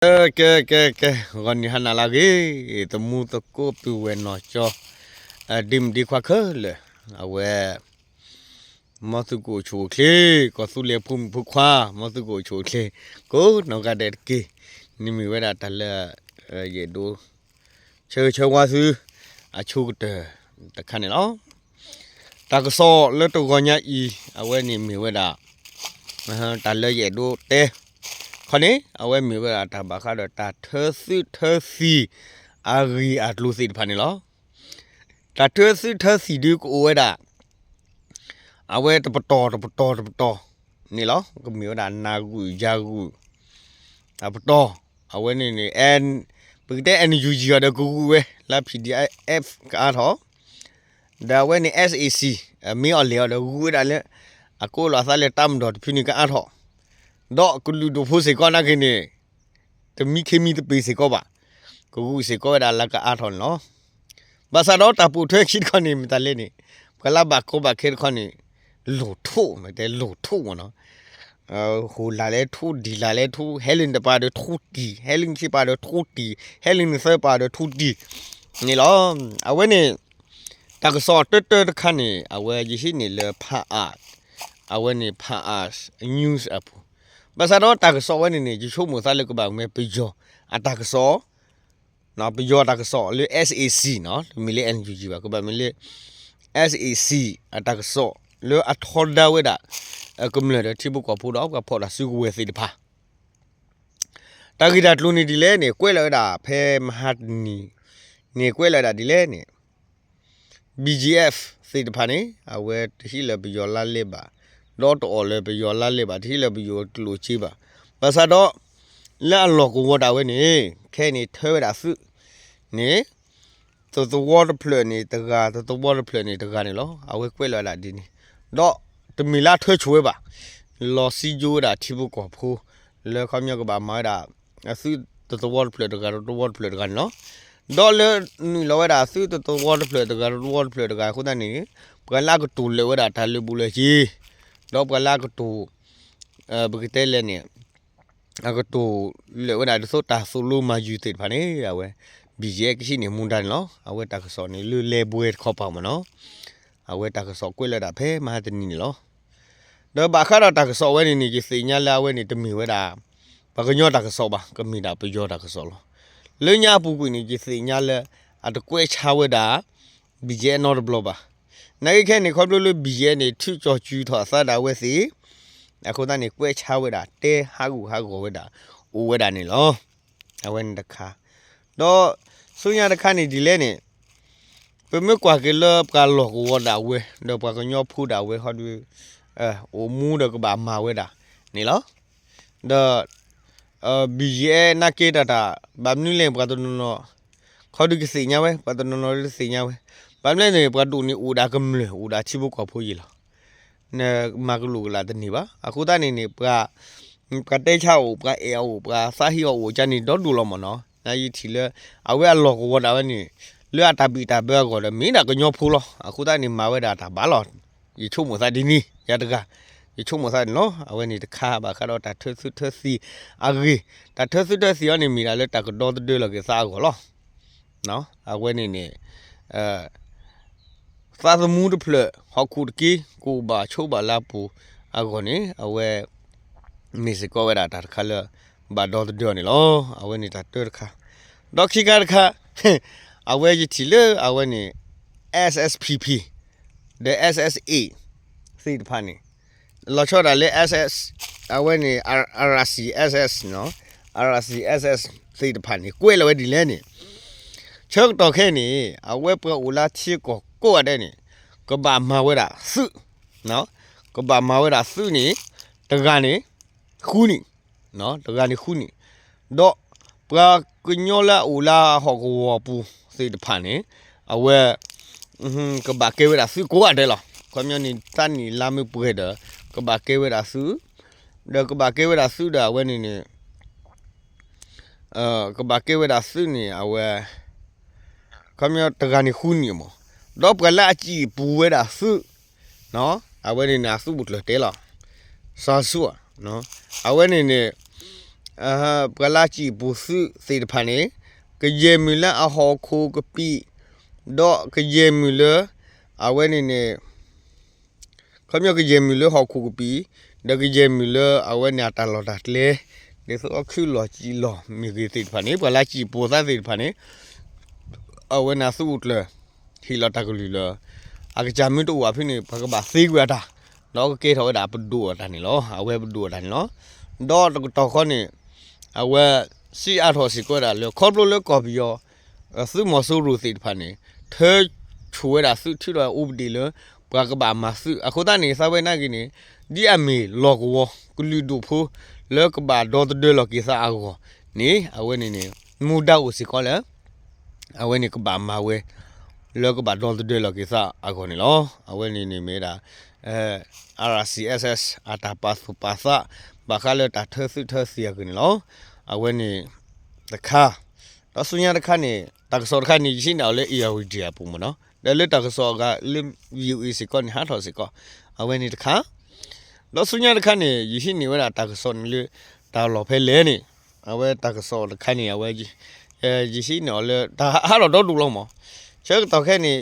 ကဲ ကဲ ကဲ ကဲ, ဂီၤနံၤဟါနၤလၢအဂ့ၤ, သမူသကိးပုၢ်ဝဲၢ်နီၢ်ကၠီ, ဒ့မုၣ်ဒ့ခွါခဲလၢာ်, အဝဲ မ်သုကအိၣ်ဆူၣ်အိၣ်ချ့, ကီၢ်သူလ့ၤဖိမုၣ်ဖိခွါ, မ်သုကအိၣ်ဆူၣ်အိၣ်ချ့, ကိးနီၢ်ဂၤဒဲးတက့ၢ်, န့ၣ်မ့ၢ်ဝဲဒၣ်တၢ်လၢ ယအဲၣ်ဒိး ဆၢဂ့ၤဆၢဝါသု အဆိကတၢၢ်တခါန့ၣ်လီၤ. တၢ်ကစီၣ်လၢတဂီၤညါအံၤ အဝဲန့ၣ်မ့ၢ်ဝဲဒၣ် တၢ်လၢယအဲၣ်ဒိးတဲ ခီန့ၣ် အဝဲမ့ၢ်ဝဲဒၣ်တၢ်ဘၣ်ဃးဒီးတၢ်ထၢသုထၢသံ အဂ့ၢ်အကျိၤသ့ၣ်တဖၣ်န့ၣ်လီၤ. တၢ်ထၢသုထၢသံဒုကအိၣ်ဝဲဒၣ် အဝဲတပတီၢ်တပတီၢ်တပတီၢ်န့ၣ်လီၤ. ကမ့ၢ်ဝဲဒၣ်နၤဂုာ်ယၤဂုာ် အပတီၢ်, အဝဲန့ၣ်န့ၣ် ပကတဲ NUG အီၤဒီးကဂုာ်ဝဲ လၢ PDF ကအါထီၣ်, ဒီးအဝဲန့ၣ် SAC မ့ၢ်အီၤလဲၣ်အီၤဒီးဂုာ်ဝဲဒၣ်လၢ အကိးလီၤအသးလၢတၢ်မၤဒီးတဖုန့ၣ်ကအါထီၣ်, ဒီးကလုာ်ဒိၣ်ဖိစ့ၢ်ကီးနာ်က့န့ၣ် တမံခ့မံတပ့ၤစ့ၢ်ကီးဘၣ်, ကဂုာ်စ့ၢ်ကီးဝဲဒၣ်လၢကအါထီၣ်န့ၣ်လီၤ. ဘၣ်ဆၣ်ဒီးတၢ်ပိာ်ထွဲခံတခီန့ၣ် မတၤလဲၣ်န့ၣ် ပှၤလၢဘၣ်ကီဘၣ်ခဲတခီန့ၣ် လိၣ်ထိၣ် မတဲလိၣ်ထိၣ်မ့ၢ်နီၤ, ဟိၣ်လာ်လဲၤထိၣ် ဒံၣ်လာ်လဲၤထိၣ် ဟဲလၢနတပၤဒီးထိၣ်တံၢ် ဟဲလၢနခံပၤဒီးထိၣ်တံၢ် ဟဲလၢနသၢပၤဒီးထိၣ်တံၢ်န့ၣ်လီၤ. အဝဲန့ၣ် တၢ်ကစီၣ်တၢတၢတခါန့ၣ် အဝဲယဟံးန့ၢ်လၢ ဖၣ်အၣ်, အဝဲန့ၣ် ဖၣ်အၣ် news အပူၤ, ဘၣ်ဆၣ်ဒီးတၢ်ကစီၣ်ဝဲန့ၣ်န့ၣ် ယဆိကမိၣ်သးလၢကဘၣ်မ့ၢ်ပယီၤအတၢ်ကစီၣ်, ပယီၤအတၢ်ကစီၣ်လၢ SAC နီၤ တမ့ၢ်လၢ NUG ဘၣ် ကဘၣ်မ့ၢ်လၢ SAC အတၢ်ကစီၣ်လၢအထီဒါဝဲဒၣ် ကမျၢၢ်ဒီးထံဖိကီၢ်ဖိဒီးပှၤဖီၣ်တၢ်စုကဝဲၤသ့ၣ်တဖၣ် တၢ်ဂ့ၢ်တၢ်ကျိၤန့ၣ်ဒ်လဲၣ်န့ၣ် ကွဲးလီၤဝဲဒၣ်ဖဲမဟါတနံၤန့ၣ် ကွဲးလီၤဝဲဒၣ်ဒ်လဲၣ်န့ၣ် BGF သ့ၣ်တဖၣ်န့ၣ် အဝဲတဟံးလၢၤပယီၤလါလဲဘၣ်, ဒီးတအီၣ်လၢၤပယီၤလါလဲဘၣ်, တဟံးလၢၤပယီၤကျိၣ်စ့ဘၣ်. ဘၣ်ဆၣ်ဒီး လၢအလီၢ်ကဝီၤဒၣ်ဝဲန့ၣ် ခဲအံၤန့ၣ်ထၢဝဲဒၣ်သုးန့ၣ် သသဝီတဖျၢၣ်န့ၣ်တဂၤ, သသဝီတဖျၢၣ်န့ၣ်တဂၤန့ၣ်လီၤ. အဝဲကွဲးလီၤဝဲဒၣ်ဒ်န့ၣ်, ဒီးတမ့ၢ်လၢအထၢဆိၣ်ဝဲဘၣ်, လီၤစံယိဝဲဒၣ်ထံဖိကီၢ်ဖိ လၢခီပညီကဘၣ်မၤဝဲဒၣ် အသုးသသဝီတဖျၢၣ်တဂၤ သသဝီတဖျၢၣ်တဂၤန့ၣ်လီၤ. ဒီးလၢနုာ်လီၤဝဲဒၣ်သုးသသဝီတဖျၢၣ်တဂၤ သသဝီတဖျၢၣ်တဂၤအဃိသတးန့ၣ် ပှၤလၢအကတိၤလၢာ်ဝဲဒၣ်တၢ်လၢာ်ဘူၣ်လၢာ်စ့ၤ, ဒီးပှၤလၢအကတိၤ ပကတဲလဲၣ်န့ၣ် အကတိၤလၢာ်ဝဲဒၣ်ဒ်သိးတၢ်သိၣ်လိမၤယုၤသ့ၣ်တဖၣ်န့ၣ် အဝဲ BGF ကဟံးန့ၢ်မူဒါန့ၣ်လီၤ. အဝဲတၢ်ကစီၣ်န့ၣ်လၢလဲၤဘှဲတခီပၤမ့ၢ်နီၤ, အဝဲတၢ်ကစီၣ်ကွဲးလီၤဝဲဒၣ်ဖဲမဟါတနံၤန့ၣ်လီၤ. ဒီးဘၣ်ဃးဒီးတၢ်ကစီၣ်ဝဲန့ၣ်န့ၣ် ယသ့ၣ်ညါလၢအဝဲန့ၣ် တမ့ၢ်ဝဲဒၣ် ပှၤကညီတၢ်ကစီၣ်ဘၣ်, ကမ့ၢ်ဒၣ်ပယီၤတၢ်ကစီၣ်လီၤ. လၢညါအပူၤကွံာ်န့ၣ် ယသ့ၣ်ညါလၢ အတကွဲးဆါဝဲဒၣ် BGF နီတဘျီဘၣ်. နာ်က့ခဲအံၤန့ၣ် ခီဖျိလၢ BGF န့ၣ် ထုးကၠီၤစုၤထီၣ်အသးဒၣ်ဝဲသ့ၣ် အဃိသတးန့ၣ် ကွဲးဆါဝဲဒၣ် တဲဟးဂူာ်ဟးဂီၤဝဲဒၣ် အိၣ်ဝဲဒၣ်န့ၣ်လီၤ. အဝဲန့ၣ်တခါ, ဒီးဆူညါတခါန့ၣ်ဒ်လဲၣ်န့ၣ် ပမ့ၢ်ကွၢ်က့ၤလၢပှၤလီၢ်ကဝီၤဒၣ်ဝဲ ဒီးပှၤကညီဖိဒၣ်ဝဲဟီဒီး အိၣ်မူဒီးကဘၣ်မၤဝဲဒၣ်န့ၣ်လီၤ. ဒီး BGF နာ်က့တၢ်တၢ် ဘၣ်မနုၤလဲၣ် ပှၤတနီၤနီၤ ခီဒုးကသ့ၣ်ညါဝဲ, ပှၤတနီၤနီၤဒုးသ့ၣ်ညါဝဲ, ဘၣ်မနုၤလဲၣ်န့ၣ် ပှၤဒိၣ်န့ၣ်အိၣ်ဒၣ်ကမျၢၢ် အိၣ်ဒၣ်ထံဖိကီၢ်ဖိယံၤလီၤ. နမၤကလိာ်ကလာ်တန့ၢ်ဘၣ်. အဃိသတးန့ၣ်န့ၣ် ပှၤ ပှၤတဲဆါအိၣ် ပှၤအဲၣ်အီၤအိၣ် ပှၤသးဟ့အီၤအိၣ်ကန့ၣ် ဒီဒိၣ်လီၤမ့ၢ်နီၤ. နယထံၣ်လၢ အဝဲအလီၢ်ကဝီၤဒၣ်ဝဲန့ၣ် လၢအတၢ်ဘံၣ်တၢ်ဘၢအဂီၢ်ဒီး မ့ၢ်ဒၣ်ကညီဖိလီၤ. အဃိသတးန့ၣ် မၤဝဲဒၣ်တၢ်ဘၣ်လီၤ. ယဆိကမိၣ်သးဒ်န့ၣ် ယၤတဂၤ ယဆိကမိၣ်သးန့ၣ်လီၤ. အဝဲန့ၣ်တခါ ဘၣ်ဃးဒီးတၢ်ထၢသုထၢသံအဂ့ၢ်, တၢ်ထၢသုထၢသံအီၤန့ၣ် မ့ၢ်ဒၣ်လၢတၢ်ကဒီသဒၢလီၤက့ၤသးအဂီၢ်လီၤ. အဝဲန့ၣ်န့ၣ် သးသမူတဖျၢၣ် ဟီၣ်ခိၣ်တက့ၢ် ကအိၣ်ဘၣ်ဆိးဘၣ်လၢအပူၤအဂီၢ်န့ၣ် အဝဲ မ့ၢ်စ့ၢ်ကီးဝဲဒၣ်တၢ်တခါလၢ ဘၣ်ဒီသဒၢအီၤန့ၣ်လီၤ. အဝဲန့ၣ်တၢ်တၢတခါ, ဒီးခံခါတခါ အဝဲယထံၣ်လၢအဝဲန့ၣ် SSPP ဒီး SSA သ့ၣ်တဖၣ်န့ၣ် လီၤဆီဒၣ်တၢ်လၢ SS အဝဲန့ၣ် RCSS နီၤ, RCSS သ့ၣ်တဖၣ်န့ၣ် ကွဲးလီၤဝဲဒ်လဲၣ်န့ၣ် ဆၢကတီၢ်ခဲအံၤန့ၣ် အဝဲပှၤအိၣ်လၢထံကီၢ်ကိးဂၤဒဲးန့ၣ် ကဘၣ်မၤဝဲဒၣ်သုး, ကဘၣ်မၤဝဲဒၣ်သုးန့ၣ် တဂၤန့ၣ် ဃုနံၣ်, တဂၤန့ၣ်ဃုနံၣ်, ဒီးပှၤကညီလၢအအိၣ်လၢဟီၣ်ကဝီၤပူၤသ့ၣ်တဖၣ်န့ၣ် အဝဲ ကဘၣ်ကဲဝဲဒၣ်သုးကိးဂၤဒဲးလီၤ. ခီပညီန့ၣ် သးနံၣ်လါမ့ၢ်ပှဲၤဒီး ကဘၣ်ကဲဝဲဒၣ်သုး, ဒီးကဘၣ်ကဲဝဲဒၣ်သုးဒီးအဝဲန့ၣ်န့ၣ် ကဘၣ်ကဲဝဲဒၣ်သုးန့ၣ် အဝဲ ခီပညီတဂၤန့ၣ်ဃုနံၣ်မး, ဒီးပှၤလၢအစံၣ်ပူၤဝဲဒၣ်သုး အဝဲန့ၣ်န့ၣ် အသုးဘူးတဖျၢၣ်တဲလီၤ, စီၤစူၤ, အဝဲန့ၣ်န့ၣ် ပှၤလၢစံၣ်ပိၤသုးသ့ၣ်တဖၣ်န့ၣ် ကယဲၢ်မုၢ်လၢအဟီၣ်ခိၣ်ကပံာ်, ဒီးကယဲၢ်မုၢ်လၢ အဝဲန့ၣ်န့ၣ် ခီပညီကယဲၢ်မုၢ်လၢဟီၣ်ခိၣ်ကပံာ်, ဒီးကယဲၢ်မုၢ်လၢအဝဲန့ၣ်အတၢ်လီၢ်တၢ်ကျဲ, ဒ်သိးခုလီၢ်စံၣ်လီၢ်မ့ၢ်ဂ့ၤသ့ၣ်တဖၣ်န့ၣ် ပှၤလၢစံၣ်ပိၤသးသ့ၣ်တဖၣ်န့ၣ် အဝဲန့ၣ်အသုးအိၣ်ကျၢၤ ဟ့ၣ်လီၤတၢ်ကလုၢ်လၢ အကစၢ်မ့ၢ်တအိၣ်ဘၣ်ဖဲန့ၣ် ပှၤကဘၣ်သ့ကွံာ်အတၢ်, ဒီးကကဲထီၣ်ဝဲဒၣ်ပဒိၣ်အတၢ်န့ၣ်လီၤ. အဝဲပဒိၣ်အတၢ်န့ၣ်လီၤ. ဒီးတကတီၢ်ဃီန့ၣ် အဝဲစံးအါထီၣ်စ့ၢ်ကီးဝဲဒၣ်လၢ ခီဖျိလၢကီၢ်ပယီၤ သုးမီၤစိရိၤသ့ၣ်တဖၣ်န့ၣ် ထၢဆိၣ်ဝဲဒၣ်သုးထံဒီးအိၣ်ပဒ့ၣ်လၢ ပှၤကဘၣ်မၤသုး အဃိသတးန့ၣ် သးဝဲနာ်က့ၤန့ၣ် ဒ်အမ့ၢ်လီၢ်ကဝီၤကလုာ်ဒူၣ်ဖိ လၢကဘၣ်ဒီသဒၢလီၤက့ၤသးအဂီၢ်န့ၣ် အဝဲန့ၣ်န့ၣ် မူဒါအိၣ်စ့ၢ်ကီးလၢ အဝဲန့ၣ်ကဘၣ်မၤဝဲ လၢကဘၣ်ဒီသဒၢလီၤက့ၤသးအဂီၢ်န့ၣ်လီၤ. အဝဲန့ၣ်န့ၣ်မ့ၢ်ဝဲဒၣ် RCSS အတၢ်ပာ်သူၣ်ပာ်သး ဘၣ်ဃးလၢတၢ်ထၢသုးထၢသံၣ်အဂ့ၢ်န့ၣ်လီၤ. အဝဲန့ၣ်တခါ, ဒီးဆူညါတခါန့ၣ် တၢ်ကစီၣ်တခါန့ၣ် ယဟံးန့ၢ်အီၤလၢ Irrawaddy အပူၤမ့ၢ်နီၤ, ဒီးလၢတၢ်ကစီၣ်အဂၤလၢ VOA စ့ၢ်ကီးန့ၣ် ဟးထီၣ်စ့ၢ်ကီး, အဝဲန့ၣ်တခါ ဒီးဆူညါတခါန့ၣ် ယဟံးန့ၢ်ဝဲဒၣ်တၢ်ကစီၣ်န့ၣ်လၢ တၢ်လီၢ်ဖဲလဲၣ်န့ၣ်, အဝဲတၢ်ကစီၣ်တခါန့ၣ် အဝဲ ယဟံးန့ၢ်အီၤလၢ တၢ်ဟးထီၣ်ဒီဒူၣ်လီၤမး, ဆၢကတီၢ်ခဲအံၤန့ၣ်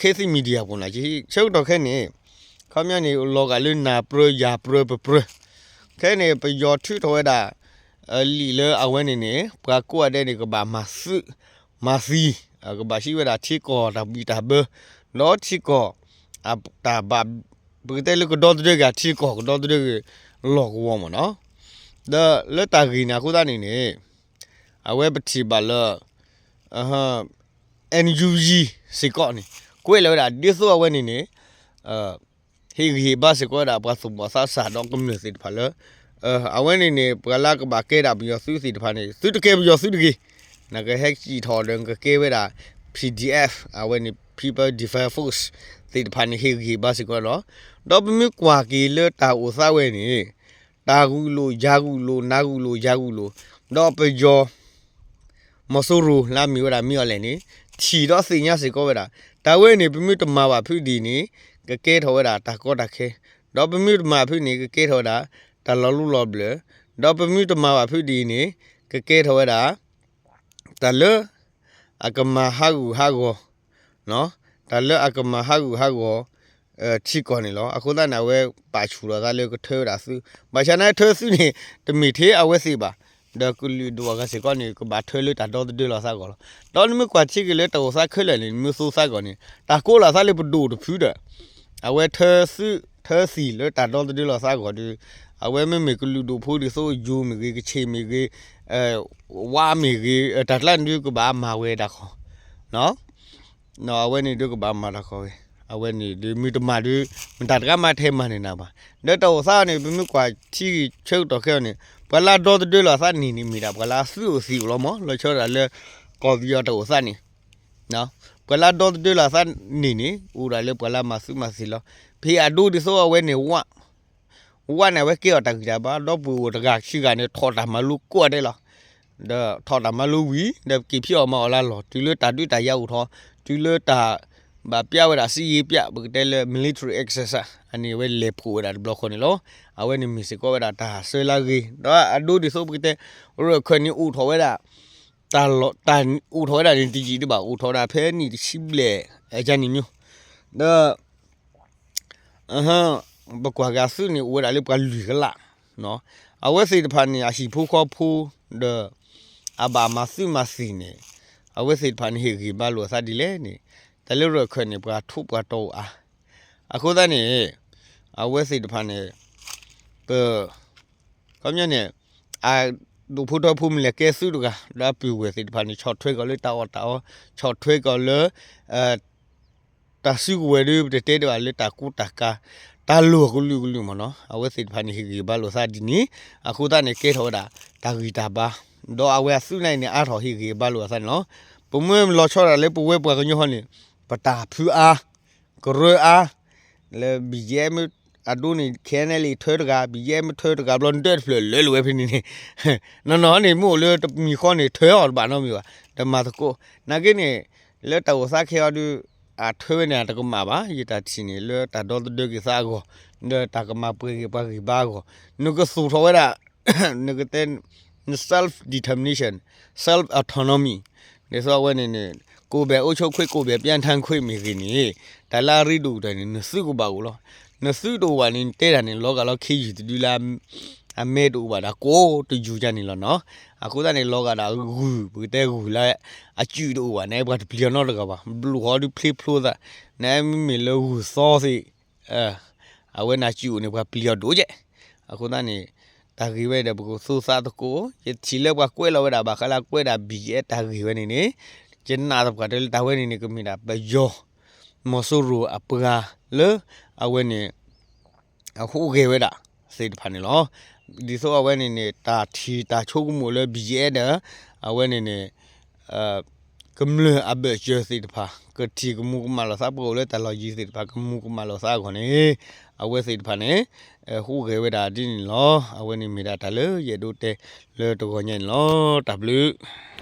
Khit Thit Media ပူၤန့ၣ် ဆၢကတီၢ်ခဲအံၤန့ၣ် ခီပညီန့ၣ် လီၤဂာ်လၢနၤပြၢယၤပြၢပပြၢ, ခဲအံၤန့ၣ် ပယီၤထုးထီၣ်ဝဲဒၣ် လံာ်လၢအဝဲန့ၣ်န့ၣ် ပှၤကိးဂၤဒဲးန့ၣ် ကဘၣ်မၤသုး မၤသံ, ကဘၣ်ဟံးဝဲဒၣ်ထံကီၢ်တၢ်ဘံၣ်တၢ်ဘၢ, ဒီးထံကီၢ် တၢ်ဘၣ် ပကတဲလၢကဒီသဒၢက့ၤထံကီၢ် ကဒီသဒၢက့ၤလီၢ်ကဝီၤမ့ၢ်နီၤ, ဒီးလၢတၢ်ဂ့ၢ်န့ၣ်အဃိသတးန့ၣ်န့ၣ် အဝဲပထံၣ်ဘၣ်လၢ NUG စ့ၢ်ကီးန့ၣ် ကွဲးလီၤဝဲဒၣ် ဒ်သိးအဝဲန့ၣ်န့ၣ် ဟ့ၣ်ဂံၢ်ဟ့ၣ်ဘါစ့ၢ်ကီးဝဲဒၣ် ပှၤသူၣ်ဘီၣ်သးစၢ်ဒီးကမျၢၢ်သ့ၣ်တဖၣ်လၢ အဝဲန့ၣ်န့ၣ် ပှၤလၢကဘၣ်ကဲဒၣ်ပယီၤသုးသ့ၣ်တဖၣ်န့ၣ် သုတကဲပယီၤသုးတဂ့ၤ, နကဟဲစံၣ်ထီၣ်ဒီးနကကဲဝဲဒၣ် P D F အဝဲန့ၣ် People Defence Force သ့ၣ်တဖၣ်န့ၣ် ဟ့ၣ်ဂံၢ်ဟ့ၣ်ဘါစ့ၢ်ကီးလီၤ. ဒီးပမ့ၢ်ကွၢ်က့ၤလၢတၢ်အိၣ်သးဝဲန့ၣ် တၢ်ဂုာ်လိာ်ယၤဂုာ်လိာ် နၤဂုာ်လိာ်ယၤဂုာ်လိာ်, ဒီးပယီၤ မီၤစိရိၤလၢအမ့ၢ်ဝဲဒၣ်မ့ၢ်အီၤလဲၣ်န့ၣ် ထံၣ်ဒီးသ့ၣ်ညါစ့ၢ်ကီးဝဲဒၣ် တၢ်ဝဲန့ၣ် ပမ့ၢ်တမၤဘၣ်ဖုးဒ်န့ၣ် ကကဲထီၣ်ဝဲဒၣ်တၢ်ကီတၢ်ခဲ, ဒီးပမ့ၢ်တမၤဖုးန့ၣ် ကကဲထီၣ်ဝဲဒၣ် တၢ်လီၤလူလီၤဘျၢၣ်, ဒီးပမ့ၢ်တမၤဘၣ်ဖုးဒ်န့ၣ် ကကဲထီၣ်ဝဲဒၣ် တၢ်လၢ အကမၤဟးဂူာ်ဟးဂီၤ တၢ်လၢအကမၤဟးဂူာ်ဟးဂီၤ ထံကီၢ်န့ၣ်လီၤ. အဃိသတးန့ၣ် အဝဲပာ်ဆူၣ်လီၤသးလၢကထၢဝဲဒၣ်သုး, ဘၣ်ဆၣ်န့ၣ်ထၢသုးန့ၣ် တမ့ၢ်ထဲအဝဲသ့ၣ်ဘၣ်, ဒီးကလုာ်ဒူၣ်အဂၤစ့ၢ်ကီးန့ၣ် ကဘၣ်ထၢလၢတၢ်ဒီသဒၢလီၤသးအဂီၢ်လီၤ. ဒီးနမ့ၢ်ကွၢ်ထံက့ၤလၢတၢ်အိၣ်သးခဲလၢာ်န့ၣ် နမ့ၢ်သူသးအဂီၢ်န့ၣ် တၢ်ကိးလီၤသးလၢပဒိၣ်တဖုဒီး အဝဲထၢသုးထၢသံၣ်လၢတၢ်ဒီသဒၢလီၤသးအဂီၢ်ဒီး အဝဲမ့မ့ၢ်ကလုာ်ဒူၣ်ဖိဒ်သိးယိၤမ့ၢ်ဂ့ၤ ကခ့ၣ်မ့ၢ်ဂ့ၤ ဝါမ့ၢ်ဂ့ၤ တၢ်ကျါန့ၣ်ဒုးကဘၣ်မၤဝဲဒၣ်ဃီ အဝဲန့ၣ်ဒုးကဘၣ်မၤတၢ်ဃီဝဲ, အဝဲန့ၣ်ဒုးမ့ၢ်တမၤဒုး မတၤတဂၤမၤထဲမၤန့ၢ်နၤဘၣ်. ဒီးတၢ်အိၣ်သးန့ၣ် ပမ့ၢ်ကွၢ်ထံဂ့ၢ်ဆၢကတီၢ်ခဲအံၤန့ၣ် ပှၤလၢအဒီသဒၢလီၤသးန့ၣ်န့ၣ် မ့ၢ်ဒၣ်ပှၤလၢအသုးအိၣ်သံးအိၣ်လီၤမး လီၤဆီဒၣ်တၢ်လၢ ကီၢ်ပယီၤတၢ်အိၣ်သးန့ၣ် ပှၤလၢအဒီသဒၢလီၤသးန့ၣ်န့ၣ် အိၣ်ဒၣ်လၢပှၤလၢအမၤသုးမၤသံလီၤ. ဖဲအဒိဒ်သိးအဝဲန့ၣ်ဝၣ် ဝၣ်န့ၣ် အဝဲကဲအီၤတၢ်ဂံၢ်တၢ်ဘါ ဒီပုၢ်ဝဲၢ်တဂၤခံဂၤန့ၣ် ထီၣ်တၢ်မၤလိကိးဂၤဒဲးလီၤ. ဒီးထီၣ်တၢ်မၤလိဝံၤ ဒီးက့ၤဖံးအီၣ်မၤအီၣ်လၢလီၢ် တုၤလၢတၢ်ဒုးတၢ်ယၤအိၣ်ထီၣ် တုၤလၢတၢ်ဘၣ်ပျၢ်ဝဲဒၣ် စစ်ရေးပြ ပကတဲလၢ military exercise အန့ၣ်အဝဲလဲၤဖှိၣ်ဝဲဒၣ်တဘျီဃီန့ၣ်လီၤ. အဝဲန့ၣ်မ့ၢ်စ့ၢ်ကီးဝဲဒၣ်တၢ်ဟးဆှဲလၢအဂ့ၤ ဒီးအဒိဒ်သိးပကတဲ ရၢၢ်ခၢၣ်န့ၣ်အိၣ်ထီၣ်ဝဲဒၣ် တၢ်လီၤ တၢ်အိၣ်ထီၣ်ဝဲဒၣ်န့ၣ်တယံာ်ဒံးဘၣ် အိၣ်ထီၣ်ဝဲဒၣ်ဖဲနံၣ်တဆံဘျဲၣ် အကန့ၣ်မ့ၢ် ဒီး ပကွၢ်က့ၤအသုးန့ၣ် အိၣ်ဝဲဒၣ်လၢပှၤလွံၢ်ကလး, အဝဲသ့ၣ်တဖၣ်န့ၣ် အဟံၣ်ဖိဃီဖိ ဒီး အဘၣ်မၤသုးမၤသံၣ်န့ၣ် အဝဲသ့ၣ်တဖၣ်န့ၣ် ဟ့ၣ်ဂံၢ်ဘါလိာ်အသးဒ်လဲၣ်န့ၣ် တၢ်လၢရၢၢ်ခၢၣ်န့ၣ် ပှၤထိပှၤတီၢ်အိၣ်အါ, အဃိသတးန့ၣ် အဝဲသ့ၣ်တဖၣ်န့ၣ် ပ ခီပညီန့ၣ် အဒိၣ်ဖိထီဖိမ့ၢ်လဲၤကဲသုးတဂၤ ဒီးအပုၢ်ဝဲၢ်သ့ၣ်တဖၣ်န့ၣ် ဆီၣ်ထွဲက့ၤလၢတၢ်အီၣ်တၢ်အီ, ဆီၣ်ထွဲက့ၤလၢ တၢ်စုကဝဲၤဒီး ပတတဲတဘၣ်လၢတၢ်ကူတၢ်ကၤ တၢ်လိၣ်ကလုာ်ကလုာ်မ့ၢ်နီၤ, အဝဲသ့ၣ်တဖၣ်န့ၣ် ဟ့ၣ်ဂံၢ်ဘါလိာ်သးဒ်န့ၣ် အဃိသတးန့ၣ် ကဲထီၣ်ဝဲဒၣ် တၢ်ဂံၢ်တၢ်ဘါ, ဒီးအဝဲအသုးန့ၣ်န့ၣ် အါထီၣ်ဟ့ၣ်ဂံၢ်ဘါလိာ်အသးန့ၣ်လီၤ. ပမ့ၢ်လီၤဆီဒၣ်လၢပဝဲပှၤကညီဟီန့ၣ် ပတၢ်ဖုးအါ ကရၢအါ လၢ ဘံယဲၢ်မ့ၢ်အဒိန့ၣ် ခဲန့ၣ်လံ ထၢတဂၤ ဘံယဲၢ်မ့ၢ်ထၢတဂၤဘျီ ဒၢတဖျၢၣ်လၢလၢဝဲဖဲန့ၣ်န့ၣ် နီၢ်နီၢ်န့ၣ် မ့ၢ်အိၣ်လၢတမံၤဃီန့ၣ် ထၢအီၤတဘၣ်နီတမံၤဘၣ် တမၤသကိး နာ်က့န့ၣ် လၢတၢ်အိၣ်သးခဲအံၤဒုး အထၢဝဲန့ၣ် တကမၣ်ဘၣ် ယတၢ်ထံၣ်န့ၣ် လၢတၢ်ဒီသဒၢက့ၤသးအဂီၢ် ဒီးတၢ်ကမၤပှဲၤက့ၤပှၤဂံၢ်ဘါအဂီၢ် နကသူၣ်ထီၣ်ဝဲဒၣ် နကတဲ self determination, self autonomy, ဒ်သိးအဝဲန့ၣ်န့ၣ် ကိုယ်ပိုင်အုပ်ချုပ်ခွင့် ကိုယ်ပိုင်ပြဌာန်းခွင့် မ့ၢ်ဂ့ၤန့ၣ် တၢ်လၢအရ့ဒိၣ်ကတၢၢ်န့ၣ် နသုကဘၣ်အိၣ်လီၤ. နသုတအိၣ်ဘၣ်န့ၣ် နတဲတၢ်န့ၣ် လီၤဂာ်လီၤခ့ယုၢ်တဒုလၢ အမဲတအိၣ်ဘၣ်ဒီး ကိးတယုၢ်ယါန့ၣ်လီၤနီၤ. အဃိသတးန့ၣ် လီၤဂာ်ဒီးဂုၢ် ပကတဲဂုၢ်လၢ အစုၣ်တအိၣ်ဘၣ်န့ၣ် ပှၤတပျံၤအီၤနီတဂၤဘၣ်, ဘျီဃီဒုးဖျ့ဖျိသး, နမ့မ့ၢ်လၢဂုၢ်သီသ့ၣ် အဝဲန့ၣ်စုၣ်အိၣ်န့ၣ် ပှၤပျံၤအီၤဒိၣ်ကဲ. အဃိသတးန့ၣ် တၢ်ဂ့ၢ်ဝဲဒီး ပကသူသးသကိး, ယထံၣ်လၢပှၤကွဲးလီၤဝဲဒၣ် ဘၣ်ဃးလၢကွဲးဒၣ် ဘံၣ်ယဲ တၢ်ဂ့ၢ်ဝဲန့ၣ်န့ၣ်, ယနာ်သပှၢ်တၢၢ်လၢတၢ်ဝဲန့ၣ်န့ၣ် ကမ့ၢ်ဒၣ်ပယီၤ မီၤစိရိၤအပှၤလၢ အဝဲန့ၣ် အဟူးဂဲၤဝဲဒၣ်သ့ၣ်တဖၣ်န့ၣ်လီၤ. ဒ်သိးအဝဲန့ၣ်န့ၣ် တၢ်ထံၣ်တၢ်ဆိကမိၣ်လၢ ဘံၣ်ယဲ ဒီး အဝဲန့ၣ်န့ၣ် ကမျၢၢ်အဘၢၣ်စၢၤသ့ၣ်တဖၣ် ကထံၣ်ကမူၤကမၣ်လိာ်သး ပှၤအိၣ်လၢတၢ်လီၢ်ယံၤသ့ၣ်တဖၣ် ကမူၤကမၣ်လိာ်သးအဂီၢ်န့ၣ် အဝဲသ့ၣ်တဖၣ်န့ၣ် ဟူးဂဲၤဝဲဒၣ်ဒ်န့ၣ်လီၤ. အဝဲန့ၣ်မ့ၢ်ဒၣ်တၢ်လၢယအဲၣ်ဒိးတဲလၢတဂီၤညါန့ၣ်လီၤ. တၢ်ဘျုး